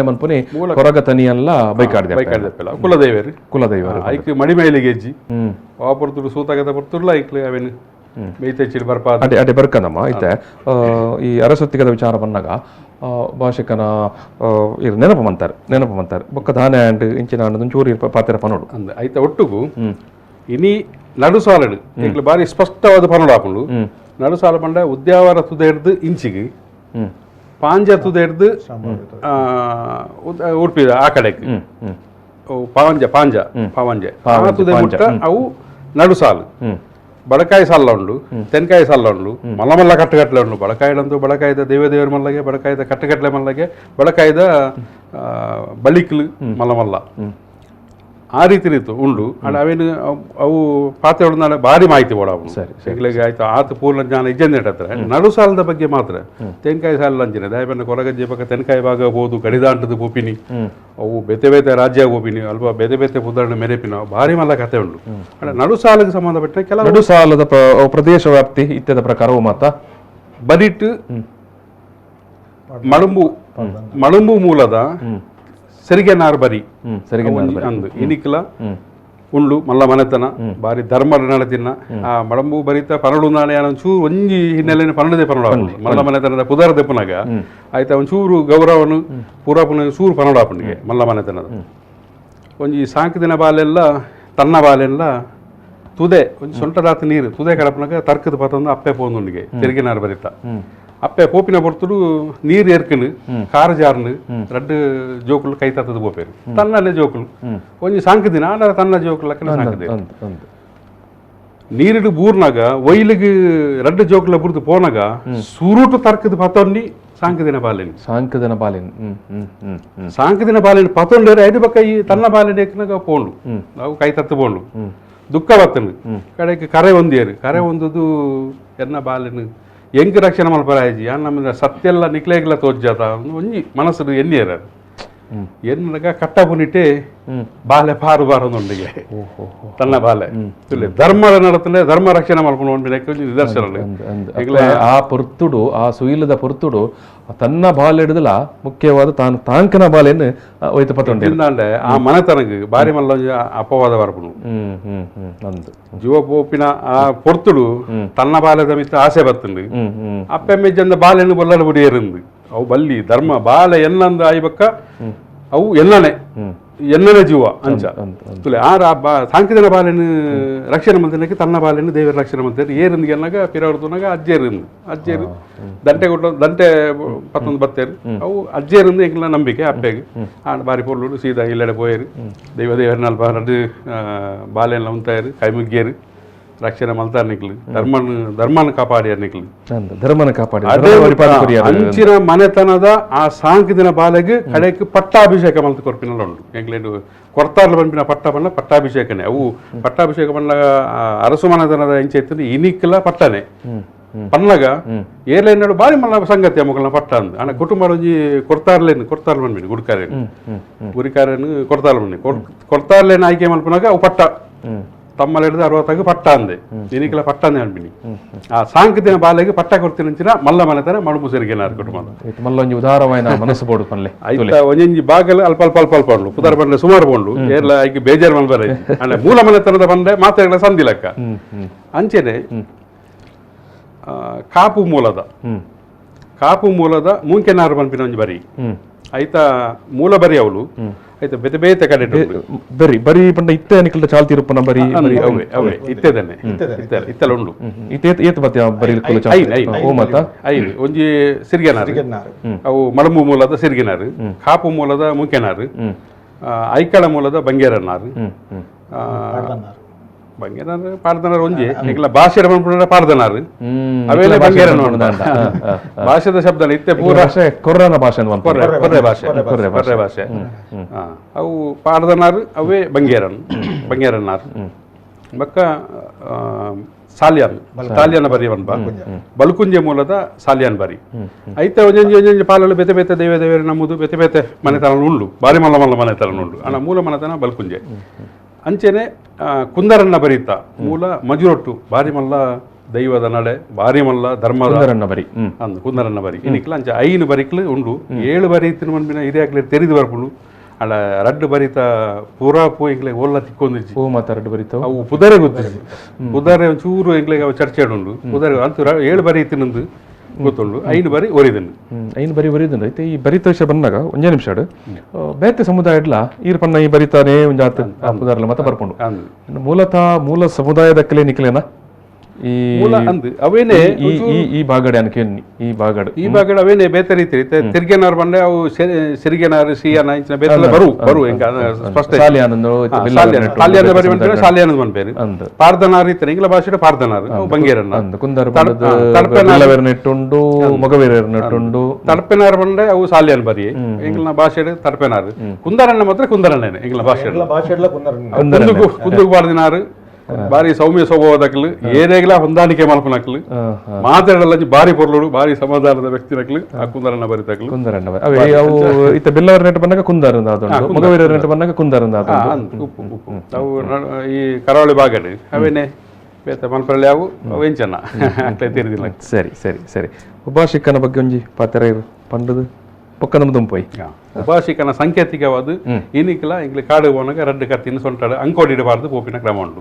ಮನ್ಪುನಿ ಕೊರಗ ತನಿಯಲ್ಲ ಬೈಕಾಡ್ದೆ. ಬೈಕಾಡ್ದಪ್ಪೆಲ್ಲ ಕುಲದೈವರು. ಕುಲದೈವ. ಐಕ್ ಮಡಿಮೈಲಿಗೆ ಹೆಜ್ಜಿ ಆ ಪೊರ್ತುಡು ಸೂತಕದ ಪೊರ್ತುಡ್ಲ ಐಕ್ಲೆ ಅವೇನು ಮೇಯ್ತೆಚ್ಚಿಡ್ ಬರ್ಪಾದ. ಅಡೆ ಅಡೆ ಬರ್ಕದಮ್ಮ ಐತೆ. ಈ ಅರಸೊತ್ತಿಗದ ವಿಚಾರ ಬಂದಾಗ ಭಾಷಿಕನ ಇರ್ ನೆನಪು ಮಂತಾರೆ, ನೆನಪು ಮಂತಾರೆ ಬೊಕ್ಕ ದಾನೆ ಆಂಡ್ ಇಂಚಿನ ಆಂಡ್ ಒಂಚೂರು ಇರ್ ಪಾತೆರ ಪನೋಡು. ಅಂದ್ ಐತ ಒಟ್ಟುಗು ಇನಿ ನಡುಸಾಲಡು ಎಂಕ್ಲೆ ಬಾರಿ ಸ್ಪಷ್ಟವಾದ ಪನೋಡು ಆಪುಂಡು. ನಡುಸಾಲ ಪಂಡ ಉದ್ಯಾವರ ತುದೆ ಹಿಡ್ದು ಇಂಚಿಗೆ, ಪಾಂಜ ತುದೆ ಹಿಡ್ದು ಉಡುಪಿ ಆ ಕಡೆಗೆ. ಹ್ಮ್ ಹ್ಮ್ ಅವು ಪಾವಂಜ ಪಾಂಜ ಪಾವಂಜೆ ಆ ತುದೆ ಮುಟ್ಟ ಅವು ನಡುಸಾಲು. ಬಡಕಾಯಿ ಸಾಲ ಉಂಡು, ತೆನ್ಕಾಯಿ ಸಾಲ ಉಂಡು, ಮಲ್ಲ ಮಲ್ಲ ಕಟ್ಟುಕಟ್ಲೆ ಉಂಡು. ಬಡಕಾಯಿಡಂತೂ ಬಡಕಾಯ್ದ ದೇವ ದೇವರ ಮಲ್ಲಗೆ, ಬಡಕಾಯ್ದ ಕಟ್ಟುಕಟ್ಲೆ ಮಲ್ಲಗೆ, ಬಡಕಾಯ್ದ ಬಳಿಕ್ಲು ಮಲ್ಲ ಮಲ್ಲ ಆ ರೀತಿ ರೀತು ಉಂಡು. ಅಂಡ್ ಅವೇನು ಅವು ಪಾತ್ರೆ ಉಂಡು, ಭಾರಿ ಮಾಹಿತಿ ಬೋಡ ಅವನು ಎಂಗ್ಲಿಗೆ ಆಯ್ತು ಆತ ಪೂರ್ಣ ಜ್ಞಾನ ಇಜ್ಜಂದೆ ಹತ್ರ. ನಡು ಸಾಲದ ಬಗ್ಗೆ ಮಾತ್ರ ತೆನ್ಕಾಯಿ ಸಾಲ ಅಂಚಿನ ದಯಪನ್ನ ಕೊರಗಜ್ಜೆ ಪಕ್ಕ ತೆನ್ಕಾಯಿ ಭಾಗ ಹೋದು ಗಡಿದಾಂಟದ ಪೋಪಿನಿ, ಅವು ಬೇತೆ ಬೇತೆ ರಾಜ್ಯ ಹೋಪಿನಿ, ಅಲ್ಪ ಬೇತೆ ಬೇತೆ ಪುದರ್ನ ಮೆರೆಪಿನ ಭಾರಿ ಮಲ್ಲ ಕತೆ ಉಂಡು. ಅಂಡ್ ನಡು ಸಾಲಕ್ಕೆ ಸಂಬಂಧಪಟ್ಟ ಕೆಲವು ನಡು ಸಾಲದ ಪ್ರದೇಶ ವ್ಯಾಪ್ತಿ ಇತ್ಯದ ಪ್ರಕಾರವು ಮಾತ ಬರಿಟ್ ಮಳುಂಬು ಮಳುಂಬು ಮೂಲದ ಸರಿಗೆನಾರ್ ಬರಿ. ಸರಿಗೆ. ಅಂದು ಇನಿಕ್ಲ ಉಂಡು ಮಲ್ಲ ಮನೆತನ, ಬಾರಿ ಧರ್ಮ ನಡತಿನ. ಆ ಮಡಂಬು ಬರಿತ ಪನಡು ನಾಳೆ ಒಂಚೂರು ಒಂಜಿ ಹಿನ್ನೆಲೆ ಪನ್ನಡದೆ ಪನಡು ಆಪುಂಡು. ಮಲ್ಲ ಮನೆತನದ ಪುದರ್ ದೆಪ್ಪುನಗ ಆಯ್ತ ಒಂಚೂರು ಗೌರವನು ಪೂರಾಪುನ ಚೂರು ಪನಡು ಆಪುಂಡಿಗೆ. ಮಲ್ಲ ಮನೆತನದ ಒಂಜಿ ಸಾಂಕದಿನ ಬಾಲೆಲ್ಲ ತನ್ನ ಬಾಲೆಲ್ಲ ತುದೆ ಒಂಜಿ ಸೊಂಟದಾತ ನೀರು ತುದೆ ಕಡಪನಾಗ ತರ್ಕದ ಪತೊಂದು ಅಪ್ಪೆ ಪೋಂದುಂಡಿಗೆ ತಿರುಗಿನಾರು ಬರಿತ. ಅಪ್ಪೆ ಪೋಪಿನ ಪೊರ್ತುಡು ನೀರು ಏರ್ಕನು ಕಾರ್ ಜಾರ್ನು ರಡ್ಡು ಜೋಕುಲು ಕೈ ತತ್ತದ ಪೋಪೇರು. ತನ್ನಲ್ಲೇ ಜೋಕುಲು ಒಂಜಿ ಸಾಂಕದಿನ ಆಂಡ ತನ್ನ ಜೋಕುಲು ಲಕ್ಕನ ಸಾಂಕದೆ. ಅಂದ್ ಅಂದ್ ನೀರಿಡು ಬೂರ್ನಾಗ ಒಯ್ಲಿಗೆ ರಡ್ಡು ಜೋಕುಲ ಬುರ್ದು ಪೋನಾಗ ಸುರುಟು ತರ್ಕದ ಪತೊನ್ನಿ ಸಾಂಕದಿನ ಬಾಲೆನಿ. ಸಾಂಕದನ ಬಾಲಿನ್. ಹ್ಮ್ ಹ್ಮ್ ಹ್ಮ್ ಹ್ಮ್ ಸಾಂಕದಿನ ಬಾಲೆನಿ ಪತೊಂಡೇರು ಐದು ಪಕ್ಕ ಈ ತನ್ನ ಬಾಲೆನಿ ಎಕ್ನಾಗ ಪೋಂಡು, ಅವು ಕೈ ತತ್ತು ಪೋಂಡು. ದುಃಖ ಬತ್ತನು ಕಡೆಗೆ ಕರೆ ಒಂದೇರು ಕರೆ ಒಂದುದು ಎನ್ನ ಬಾಲೆನು ಎಂಕ್ ರಕ್ಷಣೆ ಮಲ್ಪರಾಯಜಿ ಯಾನ್ ನಮ್ಮ ಸತ್ಯಲ್ಲ ನಿಕ್ಲೇಗ್ಲ ತೋಜ್ಜಾತ ಒಂಜಿ ಮನಸ್ಸು ಎನ್ನಿಯರ ಎನ್ನಗ ಕಟ್ಟ ಪುನಿಟೆ ಬಾಲೆ ಪಾರು ಬಾರದೊಂದಿಗೆ ತನ್ನ ಬಾಲೆ ತುಲೆ ಧರ್ಮದ ನಡತಲೆ ಧರ್ಮ ರಕ್ಷಣೆ ಮಲ್ಪುನ ಒಂಜಿ ನಿದರ್ಶನ. ಅಂದ್ ಅಂದ್ ಅಪ್ಪ ಆ ಪೊರ್ತುಡು ಆ ಸುಯಿಲದ ಪೊರ್ತುಡು ತನ್ನ ಬಾಲೆಡ್ದಲ ಮುಖ್ಯವಾದ ತಾನು ತಾಂಕನ ಬಾಲೆನ್ ಒಯ್ತು ಪತ್ತೊಂಡೆ. ತಿಂದಾಂಡೆ ಆ ಮನೆತನಗ್ ಬಾರಿ ಮಲ್ಲ ಒಂಜಿ ಅಪವಾದ ಬರ್ಪುನು. ಹ್ಮ್ ಹ್ಮ್ ಹ್ಮ್ ಅಂದ್ ಜೀವ ಪೋಪಿನ ಆ ಪೊರ್ತುಡು ತನ್ನ ಬಾಲೆದ ಮಿತ್ತ ಆಸೆ ಬತ್ತುಂಡು. ಹ್ಮ್ ಹ್ಮ್ ಅಪ್ಪೆ ಮೆಜ್ಜಂದ ಬಾಲೆನು ಬೊಲ್ಲಡ ಬುಡಿಯೇರಿಂದು ಅವು ಬಲ್ಲಿ ಧರ್ಮ ಬಾಲೆ ಎನ್ನಂದ ಆಯ್ಬಕ್ಕ ಅವು ಎಲ್ಲನೆ ಎನ್ನನೆ ಜೀವ ಅಂಚ. ಅಂದ್ ಅಂದ್ ತುಲೆ ಆರ ಬಾ ಸಾಂಕಿದನ ಬಾಲೆನು ರಕ್ಷಣೆ ಮಂತಿನಕ್ಕೆ ತನ್ನ ಬಾಲೆನು ದೇವರ ರಕ್ಷಣೆ ಮಂತಿನ ಏರಿಂದು ಎನ್ನಾಗ ಪಿರವರ್ತುನಾಗ ಅಜ್ಜೇರಿಂದು ಅಜ್ಜೇರು ದಂಟೆ ಕೊಟ್ಟು ದಂಟೆ ಪತ್ತೊಂದು ಬತ್ತೇರು ಅವು ಅಜ್ಜೇರಿಂದು ಎಂಕ್ಲ ನಂಬಿಕೆ ಅಪ್ಪೆಗೆ. ಆಂಡ ಬಾರಿ ಪೊರ್ಲುಡು ಸೀದಾ ಇಲ್ಲಡೆ ಪೋಯೇರು ದೈವ ದೇವರ ಅಲ್ಪ ರಡ್ಡು ಬಾಲೆಲ್ಲ ಉಂತಾಯರು, ಕೈ ಮುಗ್ಗಿಯರು, ರಕ್ಷಣೆ ಮಲ್ತಾರ ನಿಕ್ಲು, ಧರ್ಮನ್ ಧರ್ಮನ ಕಾಪಾಡಿಯಾರ ನಿಕ್ಲು. ಅಂದ್ ಧರ್ಮನ ಕಾಪಾಡಿ. ಅದೇ. ಧರ್ಮ ಪರಿಪಾಲನೆ ಕೊರಿಯಾರು. ಅಂಚಿನ ಮನೆತನದ ಆ ಸಾಂಕಿದಿನ ಬಾಲೆಗ್ ಕಡೆಕ್ ಪಟ್ಟಾಭಿಷೇಕ ಮಲ್ತ್ ಕೊರ್ಪಿನಲ ಉಂಡು. ಎಂಕ್ಲೇನು ಕೊರ್ತಾರ್ಲ ಪನ್ಪಿನ ಪಟ್ಟ ಪಂಡ ಪಟ್ಟಾಭಿಷೇಕನೆ. ಅವು ಪಟ್ಟಾಭಿಷೇಕ ಪಂಡ ಅರಸು ಮನೆತನದ ಇಂಚ ಇತ್ತು ಇನಿಕ್ಲ ಪಟ್ಟನೆ ಪನ್ನಗ ಏರ್ಲೈನ್ ಬಾರಿ ಮಲ್ಲ ಸಂಗತಿ ಮೊಗಲ್ನ ಪಟ್ಟ ಅಂದ್. ಆಂಡ ಕುಟುಂಬ ಒಂಜಿ ಕೊರ್ತಾರ್ಲೇನು ಕೊರ್ತಾರ್ಲ ಪನ್ಪಿನಿ ಗುಡ್ಕಾರೇನು ಗುರಿಕಾರೇನು ಕೊರ್ತಾರ್ಲ ಪನ್ನಿ ಕೊರ್ತಾರ್ಲೇನು ಆಯ್ಕೆ ಮಲ್ಪುನಾಗ ಅವು ಪಟ್ಟ ತಮ್ಮಲ್ಲಿ ಹಿಡಿದು ಅರವತ್ತಾಗ ಪಟ್ಟ ಅಂದೆ ಇನಿಕ್ಲ ಪಟ್ಟ ಅಂದೆ ಅನ್ಬಿನಿ. ಆ ಸಾಂಕತಿನ ಬಾಲೆಗೆ ಪಟ್ಟ ಕೊಡ್ತೀನಿ ಮಲ್ಲ ಮನೆತನ ಮಡುಪು ಸೆರಿಗೆನಾರ್ ಕುಟುಂಬ. ಇತ್ತು ಮಲ್ಲ ಒಂಜಿ ಉದಾರವಾಯಿನ ಮನಸ್ಸು ಬೋಡು ಪನ್ಲೆ. ಐತ ಒಂಜೊಂಜಿ ಬಾಗಲ್ ಅಲ್ಪ ಅಲ್ಪ ಅಲ್ಪ ಅಲ್ಪ ಉಂಡು ಪುದರ್ ಬಂಡೆ ಸುಮಾರು ಪೋಂಡು ಏರ್ಲ ಐಕ್ ಬೇಜಾರ್ ಮಲ್ಬರ. ಅಂದ್ರೆ ಮೂಲ ಮನೆತನದ ಬಂಡೆ ಮಾತೆಗಳ ಸಂಧಿಲಕ್ಕ. ಹ್ಮ್ ಹ್ಮ್ ಅಂಚೆನೆ ಕಾಪು ಮೂಲದ ಕಾಪು ಮೂಲದ ಮೂಂಕೆನಾರು ಪನ್ಪಿನ ಒಂಜಿ ಬರಿ. ಐತ ಮೂಲ ಬರಿ ಅವಳು ಐತ ಬೇತೆ ಬೇತೆ ಕಡೆ ಉಂಡು. ಬರಿ ಬರಿ ಪಂಡ ಇತ್ತೆ ನಿಕಲ್ದ ಚಾಲ್ತಿ ಇರುಪ್ಪನ ಬರಿ ಬರಿ? ಅವೇ ಅವೇ ಇತ್ತೆದನೆ ಇತ್ತಲ್ಲ ಇತ್ತಲ ಉಂಡು. ಇತ್ತೆ ಏತ್ ಏತ್ ಬತ್ತಿ ಬರಿ ಕುಲ? ಐದು ಐದು. ಓ ಮತ. ಐದು. ಒಂಜಿ ಸಿರಿಗೆನಾರು, ಅವು ಮಳಂಬು ಮೂಲದ ಸಿರಿಗೆನಾರು, ಕಾಪು ಮೂಲದ ಮೂಕೆನಾರು, ಐಕಳ ಮೂಲದ ಬಂಗೇರನ್ನಾರು. ಹ್ಮ್ ಹ್ಮ್ ಬಂಗೇರನಾರು ಪಾರ್ದನಾರು ಒಂಜಿ ಎಂಕ್ಲ ಭಾಷೆ ಪನ್ಪುನ ಪಾರ್ದನಾರು. ಅವೇನೆ ಬಂಗೇರನ ಭಾಷೆದ ಶಬ್ದ ಇತ್ತೆ ಪೂರ. ಭಾಷೆ ಕೊರ್ರನ ಭಾಷೆ ಅಂತ ಪನ್ಪುನ. ಕೊರ್ರೆ ಕೊರ್ರೆ ಭಾಷೆ, ಕೊರ್ರೆ ಭಾಷೆ. ಅವು ಪಾರ್ದನಾರು ಅವೇ ಬಂಗೇರನ್ ಬಂಗೇರನ್ನಾರು. ಬೊಕ್ಕ ಸಾಲಿಯಾನ್ ಸಾಲಿಯಾನ ಬರಿ ಪನ್ಪ ಬಲ್ಕುಂಜೆ ಮೂಲದ ಸಾಲಿಯಾನ್ ಬರಿ. ಐತೆ ಒಂಜೊಂಜಿ ಒಂಜೊಂಜಿ ಪಾಲಲು ಬೇತೆ ಬೇತೆ ದೇವ ದೇವರು ನಮ್ಮದು ಬೇತೆ ಬೇತೆ ಮನೆತನ ಉಂಡು, ಬಾರಿ ಮಲ್ಲ ಮಲ್ಲ ಮನೆತನ ಉಂಡು. ಆಂಡ ಮೂಲ ಮನೆತನ ಬಲ್ಕುಂಜೆ. ಅಂಚೆನೆ ಕುಂದರನ್ನ ಬರೀತ ಮೂಲ ಮಜುರೊಟ್ಟು ಬಾರಿ ಮಲ್ಲ ದೈವದ ನಡೆ ಬಾರಿ ಮಲ್ಲ ಧರ್ಮದ ಕುಂದರಣ್ಣ ಬರಿ. ಅಂದ್ ಕುಂದರಣ್ಣ ಬರಿ ಇನ್ನಿಕ್ಲ ಅಂಚ 5 ಬರಿಕ್ಲು ಉಂಡು. 7 ಬರಿ ಇತ್ತಿನ ಮನ್ಪಿನ ಹಿರಿಯಾಕ್ಲೆ ತೆರಿದು ಬರ್ಪುಂಡು. ಅಲ್ಲ ರಡ್ಡು ಬರಿತ ಪೂರಾ ಪೂ ಎಂಕ್ಲೆ ಓಲ್ಲ ತಿಕ್ಕೊಂದಿಜ್ಜಿ. ಹೂ ಮಾತ ರಡ್ಡು ಬರಿತಾವು. ಅವು ಪುದರೆ ಗೊತ್ತಿಜ್ಜಿ. ಪುದರೆ ಒಂಚೂರು ಎಂಕ್ಲೆಗ್ ಅವು ಚರ್ಚೆ ಉಂಡು. ಪುದರೆ ಅಂತೂ 7 ಬರಿ ಇತ್ತಿನಂದು ಗೊತ್ತುಂಡು, 5 ಬರಿ ಒರಿದುಂಡು. 5 ಬರಿ ಒರಿದುಂಡು. ಐತೆ ಈ ಬರಿತ ವಿಷಯ ಬಂದಾಗ ಒಂಜೇ ನಿಮಿಷ ಬೇತೆ ಸಮುದಾಯ ಇಡ್ಲ ಈರ್ ಪನ್ನ ಈ ಬರಿತಾನೆ ಒಂಜಾತ್ ಪುದಾರ್ಲ ಮತ ಬರ್ಪುಂಡು. ಅಂದ್. ಮೂಲತಃ ಮೂಲ ಸಮುದಾಯದಕ್ಕಲೇ ನಿಕ್ಲೇನ ಈ ಮೂಲ ಅಂದ್ ಅವೇನೆ ಈ ಈ ಈ ಬಾಗಡೆ ಅನ್ಕೇನಿ ಈ ಬಾಗಡ್ ಈ ಬಾಗಡ ಅವೇನೆ ಬೇತೆ ರೀತಿ ತಿರ್ಗೆನಾರ್ ಬಂಡೆ ಅವು ಸಿರಿಗೆನಾರ್ ಸಿಯನ ಇಂಚಿನ ಬೇತೆಲ್ಲ ಬರು ಬರು ಎಂಕ ಸ್ಪಷ್ಟ ಸಾಲಿಯಾನಂದು ಸಾಲಿಯಾನ ಬರಿ ಬಂದ್ರೆ ಸಾಲಿಯಾನಂದ್ ಬಂಪೇರು. ಅಂದ್. ಪಾರ್ದನಾರ್ ಇತ್ತನೆ ಇಂಗ್ಲ ಭಾಷೆ ಪಾರ್ದನಾರ್ ಅವು ಬಂಗೇರನ್ನ. ಅಂದ್ ಕುಂದರ್ ಬಂದದ್ದು ಬಿಲ್ಲವೆರ್ ನೆಟ್ಟುಂಡು, ಮೊಗವೀರರ್ ನೆಟ್ಟುಂಡು. ತಡಪೆನಾರ್ ಬಂಡೆ ಅವು ಸಾಲಿಯಾನ್ ಬರಿ ಎಂಗ್ಲ ಭಾಷೆ ತಡಪೆನಾರ್. ಕುಂದರಣ್ಣ ಮಾತ್ರ ಕುಂದರಣ್ಣನೆ ಎಂಗ್ಲ ಭಾಷೆ. ಭಾಷೆಡ್ಲ ಕುಂದರಣ್ಣ. ಕುಂದುಗು ಕುಂದುಗು ಪಾರ್ದಿನಾರು ಬಾರಿ ಸೌಮ್ಯ ಸ್ವಭಾವದಕ್ಲು, ಏರೇಗ್ಲ ಹೊಂದಾಣಿಕೆ ಮಲ್ಪನಕ್ಲು, ಮಾತಾಡಲ್ಲ ಬಾರಿ ಪೊರ್ಲುಡು ಬಾರಿ ಸಮಾಧಾನದ ವ್ಯಕ್ತಿ ನಕ್ಲು ಆ ಕುಂದರಣ್ಣ ಬರಿತಕ್ಲು. ಕುಂದರಣ್ಣ ಬರಿ. ಅವೇ ಅವು ಇತ್ತ ಬಿಲ್ಲವರ ನೆಟ್ಟು ಬಂದಾಗ ಕುಂದರಂದ ಆದುಂಡು, ಮೊಗವೀರರ ನೆಟ್ಟು ಬಂದಾಗ ಕುಂದರಂದ ಆದುಂಡು. ಅಂದ್ ಉಪ್ಪು ಉಪ್ಪು ಅವು ಈ ಕರಾವಳಿ ಭಾಗಡ್ ಅವೇನೆ ಬೇತೆ ಮಲ್ಪರಲ್ಲಿ ಅವು ಅವು ಎಂಚನ ಅಕ್ಲೆ ತೀರ್ದಿಲ್ಲ. ಸರಿ ಸರಿ ಸರಿ. ಉಪಾಸಿಕನ ಬಗ್ಗೆ ಒಂಜಿ ಪಾತ್ರ ಇರು ಪಂಡದು ಪೊಕ್ಕ ನಮ್ಮ ದುಂಪೋಯ್. ಉಪಾಸಿಕನ ಸಂಕೇತಿಕವಾದ ಇನಿಕ್ಲ ಇಂಗ್ಲಿ ಕಾಡು ಪೋನಾಗ ರಡ್ಡು ಕತ್ತಿನ ಸೊಂಟಾಡು ಅಂಕೋಡಿ ಇಡಬಾರ್ದು ಪೋಪಿನ ಕ್ರಮ ಉಂಟು.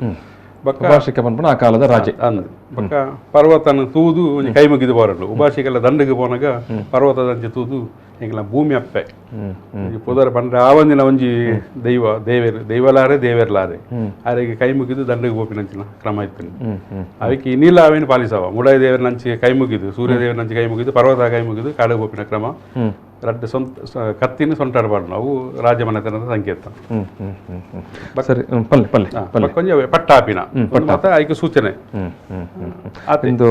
ಬೊಕ್ಕ ಉಪಾಸಿಕ ಪನ್ಪುನ ಆ ಕಾಲದ ರಾಜೆ. ಅಂದ್ ಬೊಕ್ಕ ಪರ್ವತನ ತೂದು ಒಂಜಿ ಕೈ ಮುಗಿದು ಬಾರಡು. ಉಪಾಸಿಕಲ ದಂಡಿಗೆ ಪೋನಾಗ ಪರ್ವತದಂಚೆ ತೂದು ಎಂಕ್ಲ ಭೂಮಿ ಅಪ್ಪೆ ಒಂಜಿ ಪುದರ್ ಪಂಡ್ರೆ ಆವಂದಿನ ಒಂಜಿ ದೈವ ದೇವೇರು ದೈವಲಾರೆ ದೇವೇರ್ಲಾರೆ ಆರೆಗೆ ಕೈ ಮುಗಿದು ದಂಡಿಗೆ ಪೋಪಿನಂಚಿನ ಕ್ರಮ ಇತ್ತು. ಹ್ಮ್ ಹ್ಮ್ ಅವಕ್ಕೆ ಇನ್ನಿಲ್ಲ ಅವೇನು ಪಾಲಿಸವ ಮುಡಾಯಿ ದೇವರನಂಚೆ ಕೈ ಮುಗಿದು ಸೂರ್ಯದೇವರನಂಚೆ ಕೈ ಮುಗಿದು ಪರ್ವತ ಕೈ ಮುಗಿದು ಕಾಡಿಗೆ ಪೋಪಿನ ಕ್ರಮ. ರಡ್ಡು ಸೊಂತ ಕತ್ತಿನ ಸೊಂಟಾಡಬಾರ್ದು ಅವು ರಾಜಮನೆತನದ ಸಂಕೇತ. ಹ್ಮ್ ಹ್ಮ್ ಹ್ಮ್ ಹ್ಮ್ ಸರಿ. ಪಲ್ಲೆ ಪಲ್ಲೆ. ಕೊಂಚ ಪಟ್ಟಾಪಿನ ಮತ್ತೆ ಆಯ್ಕೆ ಸೂಚನೆ. ಹ್ಮ್ ಹ್ಮ್ ಹ್ಮ್ ಆತೆ. ಇಂದು